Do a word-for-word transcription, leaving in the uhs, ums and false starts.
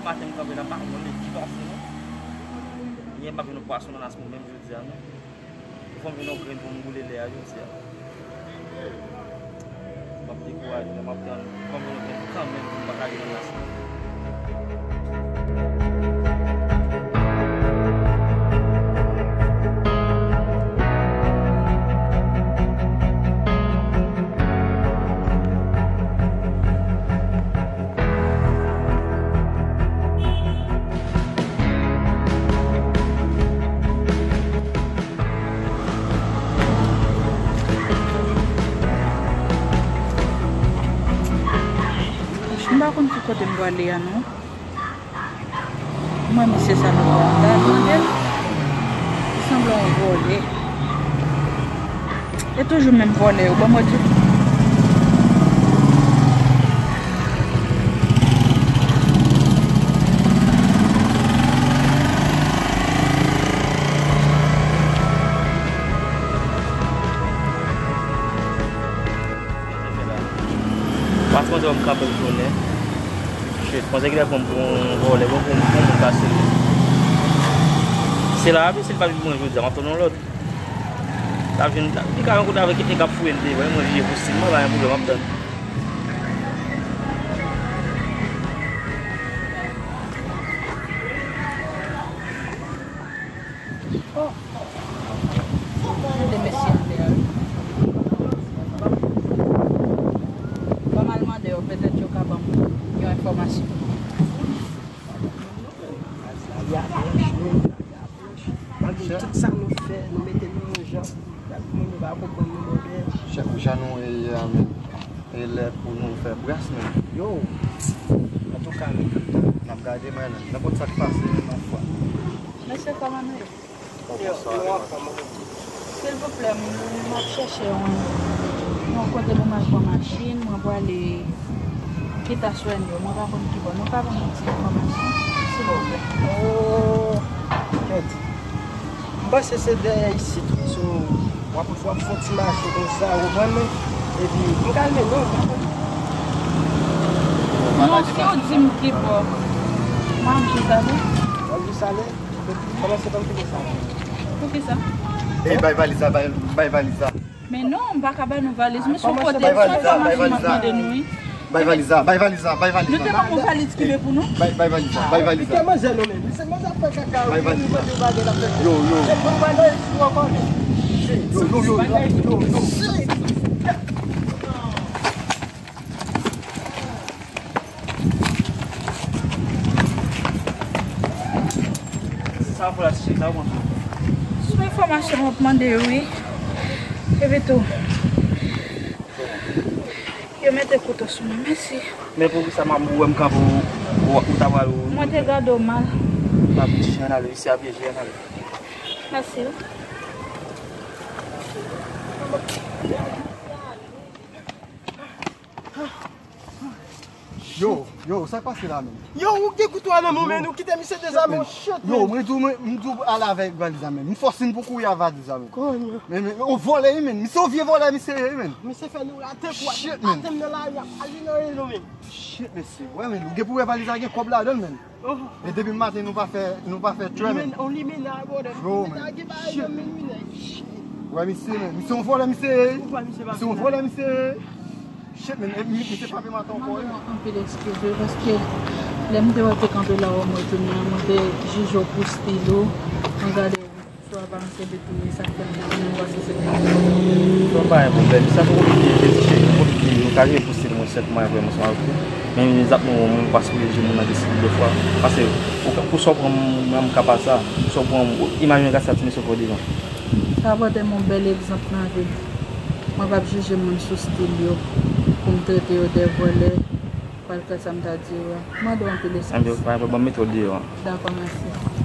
Maten m kanpe la, m pa konn yon lèt ki pase non. Yè m pa jwenn yon pwason nan nas mwen menm jodi a non. Fò m jwenn yon grenn pou m boule lè a jodi a. M ap dekouraje, men m ap tann fò m jwenn yon grenn kanmenm pou m pa ka jwenn nan nas mwen. M pa konn ki kote m prale a non. Mwen, mesye sa nou pa ta tande l. Li sanble yon vòlè. E toujou menm vòlè yo, ban mwen di. Pas panse w ap kanpe jounen. Shit, panse ki lè pran m pou yon vòlè, bon, pou m, pou m kase l. Se la, wi, si l pa vin pou mwen jodi a, m ap tann yon lòt. L ap vin, li ka rankontre avèk kèk nèg k ap fouye l devan, mwen vire pou sil, mwen pa gen pwoblèm, m ap tann. Oh. Gade mesye anlè a, wi. Ban m al mande yo, petèt yo ka ban m yon enfòmasyon. Malgre tout sa nou fè, nou mete nou yon jan. Moun yo pa konprann nou, monchè. Chèf, jan nou ye a, men. E lè pou nou fè bras, men. Yo. Antouka, men. N ap gade, men, nenpòt sa k pase, men, yon fwa. Mesye, kòman nou ye? Yo, yo, kòman nou ye? Silvouplè, m, m ap chèche yon, yon kote pou m al pran machin, mwen prale Kita Swenyo, mwen pa konn ki bò. Nou ka ban m yon ti enfòmasyon, silvouplè? Oh, kèt. M panse se dèyè isit, wi, so, w ap, w ap fè yon ti mache konsa, ou konprann mwen? Epi, m ka al mennen w, ou konprann? Non, si w di m ki bò, m ap jis ale. W ap jis ale? Kòmanse pa m kite sa. Poukisa? Ey, bay valiz la, bay, bay valiz la. Men non, m pa ka ba nou valiz. Misye, kote, bay valiz la, bay valiz la. Bay valiz la, bay valiz la, bay valiz la. Nou te ban nou valiz ki be pou nou. Bay, bay valiz la, bay valiz la. Kite manzè non, men. Se manzè ap fè kaka. Bay valiz la. Yo, yo. Se bon bagay pou ankò, men. Yo, yo, yo, yo, yo. Sa pou la, sa ou konn. Sou enfòmasyon w ap mande yo, wi. Epi tou, yo mete kouto sou mwen. Mèsi. Men poukisa m ap wè m kanpe ou, ou, ou ta pral ou. Mwen te gade w mal. M ap di ann ale, isi a pyeje, ann ale. Mèsi, wi. Yo, yo, sa k pase la menm? Yo, ou gen kouto a nan men w, men ou kite misye dezame, shit, yo, man. Mwen di w, mwen, m di w ale avèk valiz la menm. M fòse m pou kouri avèk valiz la menm. Konye. Men, men, men, yon vòlè, wi, menm. Misye yon vye vòlè, misye ye, wi, menm. Misye fè nou rate kou, ap rate m nan lari, ap pale nan reno, menm. Shit, mesye. Wè, menm, ou gen pou wè valiz la gen kòb ladan l, menm. Oh. E depi maten nou pa fè, nou pa fè trè, menm. On limena, brother. Yo, menm. Limena, gen bagay nan men limena. Wè, misye, menm. Misye yon vòlè, misye ye. Ou pa misye pa. Misye yon vòlè, misye ye. Shit, men, e, mi, misye frape m atò ankò, wi. Mande nou anpil eskize, paske lè m te wè te kanpe la, mwen tounen, mwen te jije w pou stil ou, mwen gade w sou aparans epi tou, e sa k fè m te tounen, m panse se pou mwen. Non, pa gen pwoblèm, sa poko fini, Jezi cheri, poko fini, nou ka jije pou stil mwen sèlman, vrèman, ansanm avèk ou. Men, zak nou, mwen pa sipoze jije moun nan de stil de fwa, paske ou ka, pou sa w pran m, mwen, m ka pa sa, pou sa w pran m, imajine gras sa ti mesye fè w devan. Sa pote m yon bèl egzanp nan vi. Mwen p ap jije moun sou stil yo, pou m trete yo de vòlè, pral fè sa m ta di yo a. Mande w anpil eskiz. Anben, ok, pa gen pwoblèm, ban m mete w deyò a. Dakò, mèsi.